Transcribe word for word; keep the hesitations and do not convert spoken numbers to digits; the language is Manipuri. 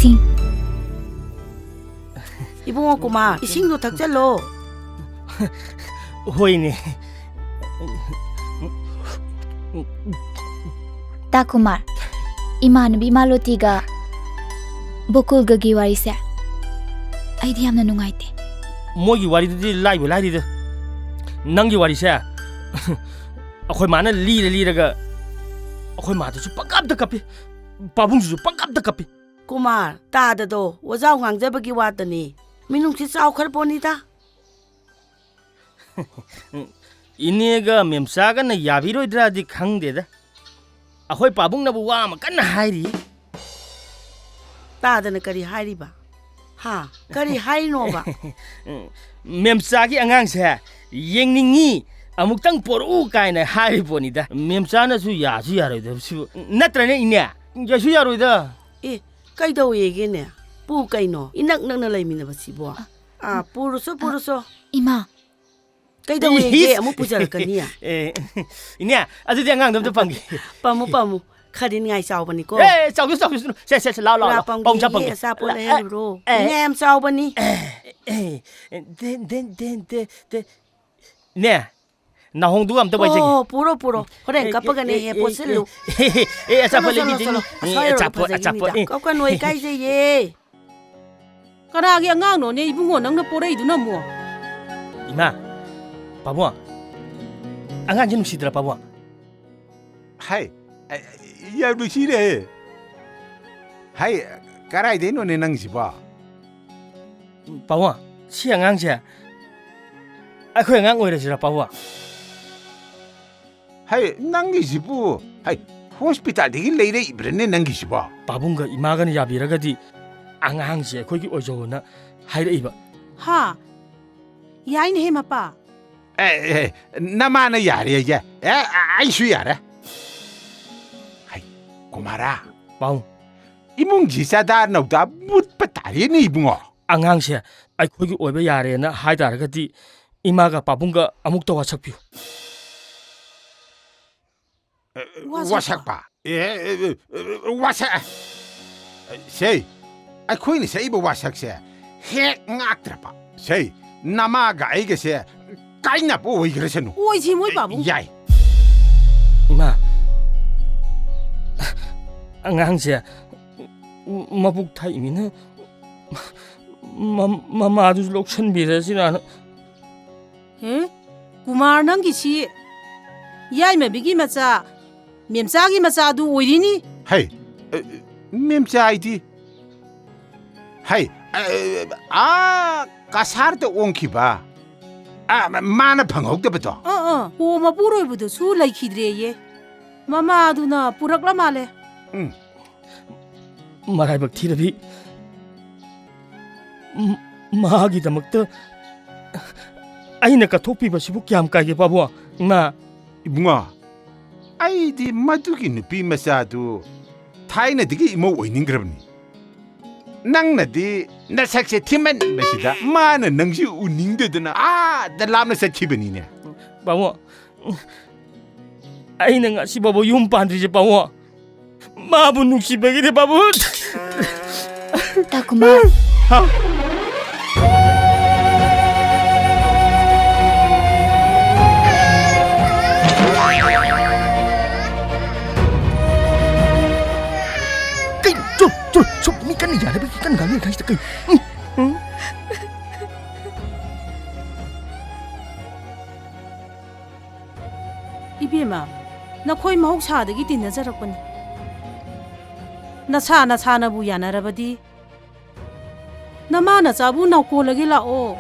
acting. ꯏꯕꯨꯡꯉꯣ ꯀꯨꯃꯥꯔ, ꯏꯁꯤꯡꯗꯣ ꯊꯛꯆꯜꯂꯣ꯫ ꯍꯣꯏꯅꯦ꯫ ꯇꯥ ꯀꯨꯃꯥꯔ, ꯏꯃꯥꯟꯅꯕꯤ ꯃꯥꯂꯣꯇꯤꯒ ꯕꯣꯀꯨꯜꯒꯒꯤ ꯋꯥꯔꯤꯁꯦ ꯑꯩꯗꯤ ꯌꯥꯝꯅ ꯅꯨꯡꯉꯥꯏꯇꯦ꯫ ꯃꯣꯏꯒꯤ ꯋꯥꯔꯤꯗꯨꯗꯤ ꯂꯥꯏꯕꯨ ꯂꯥꯏꯔꯤꯗ꯫ ꯅꯪꯒꯤ ꯋꯥꯔꯤꯁꯦ ꯑꯩꯈꯣꯏ ꯃꯥꯅ ꯂꯤꯔ ꯂꯤꯔꯒ ꯑꯩꯈꯣꯏ ꯃꯥꯗꯨꯁꯨ ꯄꯪꯀꯞꯇ ꯀꯞꯄꯤ, ꯄꯥꯕꯨꯡꯁꯤꯁꯨ ꯄꯪꯀꯞꯇ ꯀꯞꯄꯤ꯫ ꯀꯨꯃꯥꯔ, ꯇꯥꯗꯗꯣ, ꯋꯥꯖꯥꯎ ꯉꯥꯡꯖꯕꯒꯤ ꯋꯥꯇꯅꯤ꯫ ꯃꯤꯅꯨꯡꯁꯤ ꯆꯥꯎꯈ꯭ꯔ ꯄꯣꯠꯅꯤꯗ꯫ ꯏꯅꯦꯒ ꯃꯦꯝꯆꯥꯒꯅ ꯌꯥꯕꯤꯔꯣꯏꯗ꯭ꯔꯥꯗꯤ ꯈꯪꯗꯦꯗ꯫ ꯑꯩꯈꯣꯏ ꯄꯥꯕꯨꯡꯅꯕꯨ ꯋꯥ ꯑꯃ ꯀꯟꯅ ꯍꯥꯏꯔꯤ꯫ ꯇꯥꯗꯅ ꯀꯔꯤ ꯍꯥꯏꯔꯤꯕ? ꯍꯥ? ꯀꯔꯤ ꯍꯥꯏꯔꯤꯅꯣꯕ? ꯃꯦꯝꯆꯥꯒꯤ ꯑꯉꯥꯡꯁꯦ ꯌꯦꯡꯅꯤꯡꯉꯤ, ꯑꯃꯨꯛꯇꯪ ꯄꯣꯔꯛꯎ ꯀꯥꯏꯅ ꯍꯥꯏꯔꯤ ꯄꯣꯠꯅꯤꯗ꯫ ꯃꯦꯝꯆꯥꯅꯁꯨ ꯌꯥꯁꯨ ꯌꯥꯔꯣꯏꯗꯕꯁꯤꯕꯨ꯫ ꯅꯠꯇ꯭ꯔꯅꯦ, ꯏꯅꯦ? ꯌꯥꯁꯨ ꯌꯥꯔꯣꯏꯗ꯫ ꯑꯦ, ꯀꯩꯗꯧꯋꯦꯒꯦꯅꯦ? ꯄꯨ ꯀꯩꯅꯣ? ꯏꯅꯛ ꯅꯛꯅ ꯂꯩꯃꯤꯟꯅꯕꯁꯤꯕꯣ? ꯑꯥ, ꯄꯨꯔꯨꯁꯣ, ꯄꯨꯔꯨꯁꯣ꯫ ꯏꯃꯥ꯫ ꯀꯩꯗꯧꯋꯦꯒꯦ? ꯏꯁ! ꯑꯃꯨꯛ ꯄꯨꯖꯔꯛꯀꯅꯤ? ꯑꯦ, ꯏꯅꯦ, ꯑꯗꯨꯗꯤ ꯑꯉꯥꯡꯗꯣ ꯑꯝꯇ ꯄꯝꯒꯦ꯫ ꯄꯝꯃꯨ, ꯄꯝꯃꯨ꯫ ꯈꯔꯗꯤ ꯅꯤꯡꯉꯥꯏ ꯆꯥꯎꯕꯅꯤ ꯀꯣ꯫ ꯑꯦ, ꯆꯥꯎꯁꯅꯨ, ꯆꯥꯎꯁꯅꯨ꯫ ꯁꯦ, ꯁꯦ, ꯁꯦ, ꯂꯥꯎ, ꯂꯥꯎ, ꯄꯨꯔꯥ ꯂꯥꯎ꯫ ꯄꯥꯎ ꯄꯝꯒꯦ, ꯆꯥ ꯄꯝꯒꯦ꯫ ꯑꯆꯥꯄꯣꯠ ꯑꯦ, ꯂꯩꯍꯜꯂꯨꯔꯣ꯫ ꯑꯦ, ꯅꯤꯡꯉꯥꯏ ꯌꯥꯝ ꯆꯥꯎꯕꯅꯤ꯫ ꯑꯦ, ꯑꯦ, ꯗꯦ, ꯗꯦ, ꯗꯦ, ꯗꯦ, ꯗꯦ꯫ ꯅꯦ, ꯅꯥꯍꯣꯡꯗꯨꯒ ꯑꯝꯇ ꯋꯥꯏꯖꯒꯦ꯫ ꯑꯣ, ꯄꯨꯔꯣ, ꯄꯨꯔꯣ꯫ ꯍꯣꯔꯦꯟ ꯑꯦ, ꯀꯞꯄꯒꯅꯦ ꯑꯦ, ꯍꯦ, ꯑꯦ, ꯄꯣꯠꯁꯤꯜꯂꯨ꯫ ꯑꯦ, ꯑꯦ, ꯑꯆꯥꯄꯣꯠ ꯆꯠꯂꯣ, ꯂꯩꯕꯤꯗꯣꯏꯅꯤ꯫ ꯆꯠꯂꯣ, ꯆꯠꯂꯣ꯫ ꯑꯦ, ꯑꯁ꯭ꯋꯥꯏ ꯌꯧꯔꯒ ꯑꯆꯥꯄꯣꯠ, ꯐꯖꯈꯤꯅꯤꯗ꯫ ꯑꯆꯥꯄꯣꯠ꯫ ꯑꯦ꯫ ꯀꯞꯀꯅꯨ, ꯑꯩ ꯏꯀꯥꯏꯖꯩꯌꯦ꯫ ꯀꯅꯥꯒꯤ ꯑꯉꯥꯡꯅꯣꯅꯦ ꯏꯕꯨꯡꯉꯣ ꯅꯪꯅ ꯄꯣꯔꯛꯏꯗꯨꯅ ꯑꯃꯨꯛ? ꯏꯃꯥ, ꯄꯥꯕꯨꯡ, ꯑꯉꯥꯡꯁꯦ ꯅꯨꯡꯁꯤꯗ꯭ꯔꯥ ꯄꯥꯕꯨꯡ? ꯍꯥꯏ, ꯑ, ꯌꯥꯝ ꯅꯨꯡꯁꯤꯅꯦ꯫ ꯍꯥꯏ, ꯀꯔꯥꯏꯗꯩꯅꯣꯅꯦ ꯅꯪꯁꯤꯕꯣ? ꯄꯥꯕꯨꯡ, ꯁꯤ ꯑꯉꯥꯡꯁꯦ ꯑꯩꯈꯣꯏ ꯑꯉꯥꯡ ꯑꯣꯏꯔꯁꯤꯔꯥ ꯄꯥꯕꯨꯡ? ꯍꯩ, ꯅꯪꯒꯤꯁꯤꯕꯨ, ꯍꯩ, ꯍꯣꯁꯄꯤꯇꯥꯜꯗꯒꯤ ꯂꯩꯔꯛꯏꯕ꯭ꯔꯥꯅꯦ ꯅꯪꯒꯤꯁꯤꯕꯣ? ꯄꯥꯕꯨꯡꯒ ꯏꯃꯥꯒꯅ ꯌꯥꯕꯤꯔꯒꯗꯤ ꯑꯉꯥꯡꯁꯦ ꯑꯩꯈꯣꯏꯒꯤ ꯑꯣꯏꯖꯧꯅ ꯍꯥꯏꯔꯛꯏꯕ꯫ ꯍꯥ? ꯌꯥꯏꯅꯦꯍꯦ, ꯃꯄꯥ꯫ ꯑꯦ, ꯑꯦ, ꯅꯃꯥꯅ ꯌꯥꯔꯦ ꯑꯩꯁꯦ꯫ ꯑꯦ, ꯑꯩꯁꯨ ꯌꯥꯔꯦ꯫ ꯍꯩ, ꯀꯨꯃꯥꯔꯥ꯫ ꯄꯥꯕꯨꯡ꯫ ꯏꯃꯨꯡꯁꯤ ꯆꯥꯗꯥ ꯅꯧꯗꯥ ꯃꯨꯠꯄ ꯇꯥꯔꯦꯅꯦ, ꯏꯕꯨꯡꯉꯣ꯫ ꯑꯉꯥꯡꯁꯦ ꯑꯩꯈꯣꯏꯒꯤ ꯑꯣꯏꯕ ꯌꯥꯔꯦꯅ ꯍꯥꯏ ꯇꯥꯔꯒꯗꯤ ꯏꯃꯥꯒ ꯄꯥꯕꯨꯡꯒ ꯑꯃꯨꯛꯇ ꯋꯥꯁꯛꯄꯤꯌꯨ꯫ ꯋꯥꯁꯛꯄ? ꯋꯥꯁꯛꯄ? ꯑꯦ, ꯑꯦ, ꯑꯦ, ꯋꯥꯁꯛ-, ꯁꯦ, ꯑꯩꯈꯣꯏꯅ ꯁꯛꯏꯕ ꯋꯥꯁꯛꯁꯦ ꯍꯦꯛ ꯉꯥꯛꯇ꯭ꯔꯕ꯫ ꯁꯩ, ꯅꯃꯥꯒ ꯑꯩꯒꯁꯦ ꯀꯥꯏꯅꯕ ꯑꯣꯏꯈ꯭ꯔꯁꯅꯨ꯫ ꯑꯣꯏꯁꯤ ꯃꯣꯏ ꯄꯥꯕꯨꯡ꯫ ꯌꯥꯏ꯫ ꯏꯃꯥ, ꯑꯉꯥꯡꯁꯦ ꯃꯕꯨꯛ ꯊꯛꯏꯃꯤꯅ ꯃ-, ꯃꯃꯥꯗꯨꯁꯨ ꯂꯧꯁꯟꯕꯤꯔꯁꯤꯔꯥꯅ꯫ ꯍꯦ? ꯀꯨꯃꯥꯔ, ꯅꯪꯒꯤꯁꯤ ꯌꯥꯏꯃꯕꯤꯒꯤ ꯃꯆꯥ, ꯃꯦꯝꯆꯥꯒꯤ ꯃꯆꯥꯗꯨ ꯑꯣꯏꯔꯤꯅꯤ꯫ ꯍꯩ, ꯑ, ꯃꯦꯝꯆꯥ ꯍꯥꯏꯗꯤ? ꯍꯩ, ꯑ, ꯑꯥ, ꯀꯁꯥꯔꯗ ꯑꯣꯟꯈꯤꯕ꯫ ꯑ, ꯃꯥꯅ ꯐꯪꯍꯧꯗꯕꯗꯣ꯫ ꯑꯥ, ꯑꯥ, ꯍꯣ, ꯃꯄꯨꯔꯣꯏꯕꯗꯨꯁꯨ ꯂꯩꯈꯤꯗ꯭ꯔꯦꯌꯦ꯫ ꯃꯃꯥꯗꯨꯅ ꯄꯨꯔꯛꯂ ꯃꯥꯜꯂꯦ꯫ ꯎꯝ꯫ ꯃꯔꯥꯏꯕꯛ ꯊꯤꯔꯕꯤ꯫ ꯃ-, ꯃꯥꯒꯤꯗꯃꯛꯇ ꯑꯩꯅ ꯀꯠꯊꯣꯛꯄꯤꯕꯁꯤꯕꯨ ꯀꯌꯥꯝ ꯀꯥꯏꯒꯦ, ꯄꯥꯕꯨꯡ? ꯏꯃꯥ꯫ ꯏꯕꯨꯡꯉꯣ, ꯑꯩꯗꯤ ꯃꯗꯨꯒꯤ ꯅꯨꯄꯤ ꯃꯆꯥꯗꯨ ꯊꯥꯏꯅꯗꯒꯤ ꯏꯃꯧ ꯑꯣꯏꯅꯤꯡꯈ꯭ꯔꯕꯅꯤ꯫ ꯅꯪꯅꯗꯤ ꯅꯁꯛꯁꯦ ꯊꯤꯃꯟꯕꯁꯤꯗ ꯃꯥꯅ ꯅꯪꯁꯤ ꯎꯅꯤꯡꯗꯗꯅ ꯑꯥꯗ ꯂꯥꯞꯅ ꯆꯠꯈꯤꯕꯅꯤꯅꯦ꯫ ꯄꯥꯕꯨꯡ, ꯑꯩꯅ ꯉꯁꯤ ꯐꯥꯎꯕ ꯌꯨꯝ ꯄꯥꯟꯗ꯭ꯔꯤꯁꯦ, ꯄꯥꯕꯨꯡ, ꯃꯥꯕꯨ ꯅꯨꯡꯁꯤꯕꯒꯤꯅꯦ, ꯄꯥꯕꯨꯡ꯫ ꯇꯥ ꯀꯨꯃꯥꯔ꯫ ꯍꯥꯎ꯫ ꯀꯩ-, ꯆꯨꯞ, ꯆꯨꯞ, ꯆꯨꯞ, ꯃꯤ ꯀꯟꯅ ꯌꯥꯅꯕꯒꯤ ꯀꯟꯅ ꯉꯥꯡꯅꯔꯤ ꯀꯥꯟꯁꯤꯗ ꯀꯩ-, ꯎꯝ, ꯎꯝ꯫ ꯏꯕꯦꯝꯃ, ꯅꯈꯣꯏ ꯃꯍꯧꯁꯥꯗꯒꯤ ꯇꯤꯟꯅꯖꯔꯛꯄꯅꯤ꯫ ꯅꯁꯥ ꯅꯁꯥꯅꯕꯨ ꯌꯥꯅꯔꯕꯗꯤ ꯅꯃꯥ ꯅꯆꯥꯕꯨ ꯅꯥꯎꯀꯣꯜꯂꯒꯦ ꯂꯥꯛꯑꯣ꯫